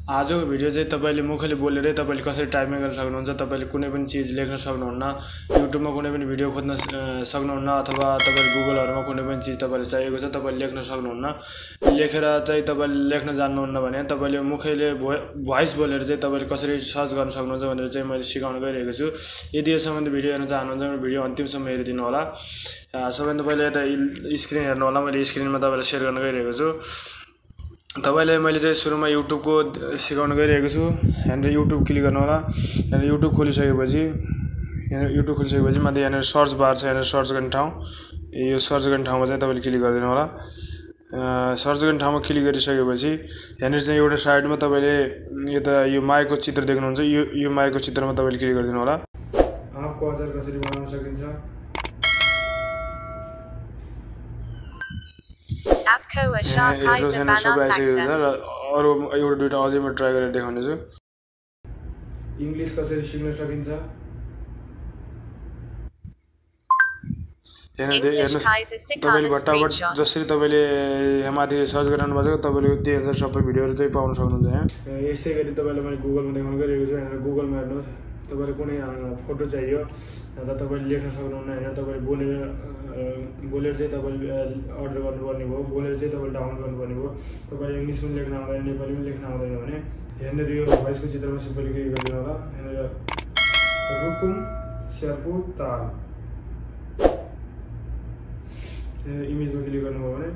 आजको भिडियो चाहिँ तपाईले मुखले बोलेरै तपाईले कसरी टाइपिङ गर्न सक्नुहुन्छ। तपाईले कुनै पनि चीज लेख्न सक्नुहुन्न, युट्युबमा कुनै पनि भिडियो खोज्न सक्नुहुन्न, अथवा तपाईले गुगलहरुमा कुनै पनि चीज तपाईले चाहिएको छ तपाईले लेख्न सक्नुहुन्न। लेखेर चाहिँ तपाईले लेख्न जान्नुहुन्न भने तपाईले मुखले भोइस बोलेर चाहिँ तपाईले कसरी सर्च गर्न सक्नुहुन्छ भनेर चाहिँ मैले सिकाउन गइरहेको छु। यदि यो सम्बन्धी भिडियो हेर्न चाहनुहुन्छ भने भिडियो अन्तिमसम्म हेरिदिनु होला। सबैभन्दा पहिले यता स्क्रिन हेर्नु होला, मैले स्क्रिनमा तपाईलाई शेयर गर्न गइरहेको छु। तपाईलाई मैले चाहिँ सुरुमा युट्युब को सिकाउन गइरहेको छु। यहाँ युट्युब क्लिक गर्नु होला। यहाँ युट्युब खोलिसकेपछि माथि यहाँ सर्च बार छ, यहाँ सर्च गर्ने ठाउँ, यो सर्च गर्ने ठाउँमा चाहिँ तपाईले क्लिक गरिदिनु होला। सर्च गर्ने ठाउँमा क्लिक गरिसकेपछि यहाँ चाहिँ एउटा साइडमा तपाईले यता यो माइकको चित्र देख्नुहुन्छ, यो माइकको चित्रमा तपाईले क्लिक गरिदिनु होला। आँपको अचार कसरी बनाउन सकिन्छ, अरू एउटा दुईटा अझै म ट्राई गरेर देखाउने छु। इंग्लिश कसरी सिक्न सकिन्छ, तपाईले भट्टाभट जसरी तपाईले यहाँ माथि सर्च गरिरहनु भएको छ तपाईले त्यही अनुसार सबै भिडियोहरु चाहिँ पाउन सक्नुहुन्छ। यहाँ यस्तै गरी तपाईलाई मैले गुगलमा देखाउन गइरहेको छु। यहाँ गुगलमा हेर्नुहोस्, तपाईले कुनै फोटो चाहियो र तपाईले लेख्न सक्नुहुन्न। यहाँ तपाईले बोलेर चाहिँ तपाईले अर्डर गर्नुपर्ने भयो, बोलेर चाहिँ तपाईले डाउनलोड गर्नुपर्ने भयो। तपाईले इंग्लिशमा लेख्न आउँदैन, नेपालीमा लेख्न आउँदैन भने यहाँ यो भोइसको चित्रमा सिम्पली क्लिक गरिदिनु होला। यहाँ रुकुम स्यापु ताल इमेजमा क्लिक गर्नुभयो भने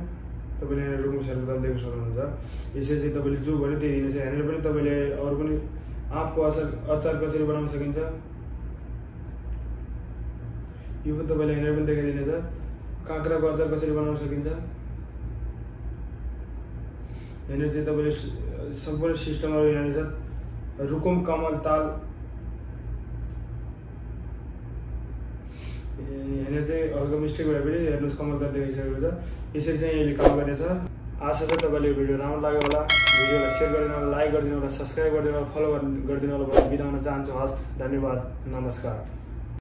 तपाईले यहाँ रुकुम स्यापु ताल देख्न सक्नुहुन्छ। यसै चाहिँ तपाईले जो भन्यो त्यही दिनेछ। यहाँ पनि तपाईले अरु पनि आँपको अचार कसरी बनाउन सकिन्छ यो पनि तपाईले यहाँ पनि देखाइदिनेछ। काँक्राको अचार कसरी बनाउन सकिन्छ यहाँ चाहिँ तपाईले सम्पूर्ण सिस्टमहरु यहाँ छ। रुकुम कमल ताल यहाँ चाहिँ हल्का मिस्टेक भए पनि हेर्नुस् कमल ताल देखाइसकेको छ। यसरी चाहिँ यसले काम गर्नेछ। आशा छ तपाईले यो भिडियो राम्रो लाग्यो होला। भिडियोलाई शेयर गरिदिनु होला, लाइक गरिदिनु होला, सब्स्क्राइब गरिदिनु होला, फलो गरिदिनु होला भन्ने बिदा हुन चाहन्छु। हस्त, धन्यवाद, नमस्कार।